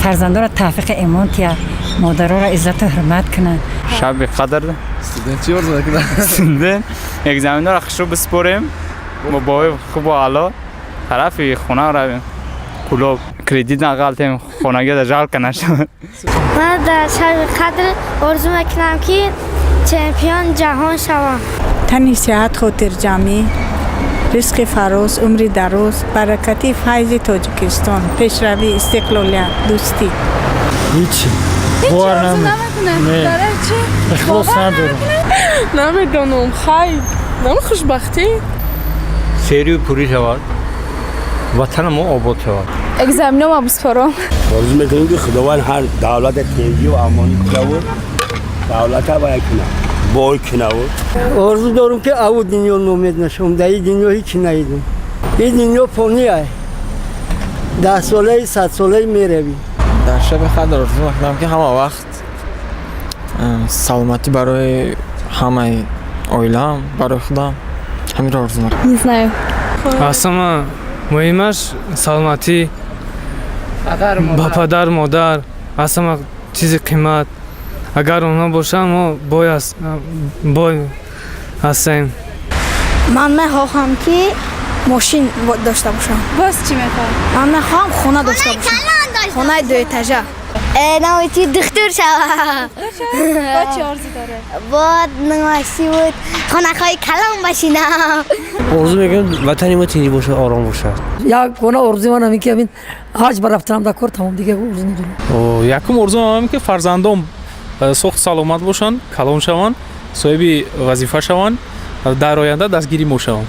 Фарзандонро тавфиқи имон тия, модароро иззату ҳурмат кунанд. Шаби қадр. Студент чӣ орзу мекунад? Студент экзаменро хушрӯ биспорем, бо бовои хубу аъло тарафи хона равем. Кӯлоб кредит нағалтем, хонагида жалко нашавад. Ман дар шаби қадр орзу мекунам, ки чемпион ҷаҳон шавам. Тани сиҳат, хотирҷамъӣ, ризқи фароз, умри дароз, баракати файзи Тоҷикистон, пешравӣ, истиқлолият, дӯстӣ. Ҳичи. Бовар намекунед? Барои чӣ? Ихлос надорам. Намедонам, хай нам хушбахтӣ. Серию пурӣ шавад, ватани мо обод шавад. Экзаменома биспорам. Орзу мекунем, ки Худованд ҳар давлата тинҷӣ ва амонӣ кунаву давлата вай кунад, бой кунаву. Орзу дорум, ки аву дунё номед нашавам. Дар ин дунё ҳичи наидум, ин дунё фония, 10 солаи, 100 солаи меравӣ. Дар шаби қадр орзу мекунам, ки ҳама вақт саломатӣ барои ҳамаи оилаам, барои худам, ҳаминро орзу мекунам. Не знаю. Аз ҳама муҳимаш саломатӣ ба падар, модар, аз ҳама чизи қимат. Агар онҳо бошанд, мо бой ҳастем. Ман мехоҳам, ки мошин дошта бошам. Боз чӣ мехоҳӣ? Ман мехоҳам хона дошта бошам, хонаи дуэтажа. Намоити духтур шавам. Бо чӣ орзу доред? Бод намоиши буд, хонаҳои калон бошинам. Орзу мекунам, ватани мо тинҷ бошад, ором бошад. Ягона орзуи ман ҳамин, ки ҳамин ҳаҷ ба рафтанам дар кор, тамом, дига орзу надорам. Якум орзуам ҳамин, ки фарзандом соғ саломат бошанд, калон шаванд, соҳиби вазифа шаванд, дар оянда дастгири мо шаванд.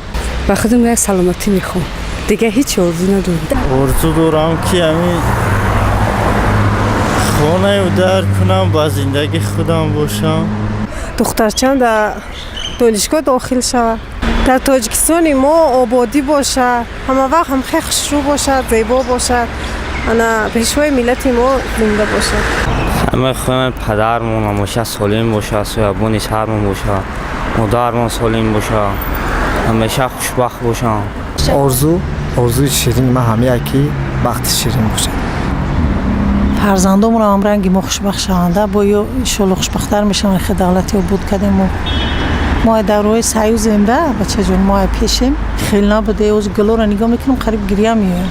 Ба худам як саломатӣ мехоҳам, дигар ҳеҷ орзу надорам. Орзу дорам, ки ҳамин хонаю дар кунам, ба зиндагии худам бошам. Духтарчам дар донишгоҳ дохил шавад, дар Тоҷикистони мо ободӣ бошад, ҳамавақт ҳам хеле хушрӯ бошад, зебо бошад, ана пешвои миллати мо зинда бошад. Мехоҳем, падармон ҳамеша солим бошад, соябони сармон бошад, модармон солим бошад, ҳамеша хушбахт бошанд. Орзу, орзуи ширини ман ҳамяе, ки бахти ширин бошад. Фарзандомонам ҳам ранги мо хушбахт шаванда, бо ё иншоалло хушбахттар мешаванд. Хе давлати обод кардем. Мо давраҳои союзем да, бачаҷон, мо пешем хел набуде. Оз гулоро нигоҳ мекунам, қариб гиря меоям.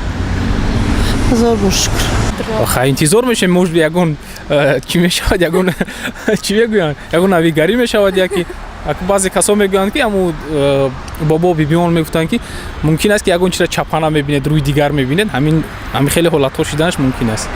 Ҳазор бор шукр. Хай, интизор мешем, может, ягон чӣ мешавад, ягон чӣ мегӯянд, ягон навигарӣ мешавад. Яки баъзе касон мегӯянд, ки ҳамун бобо бибион мегуфтанд, ки мумкин аст, ки ягон чизро чапана мебинед, рӯи дигар мебинед. Ҳамин хеле ҳолатҳо шиданаш мумкин аст.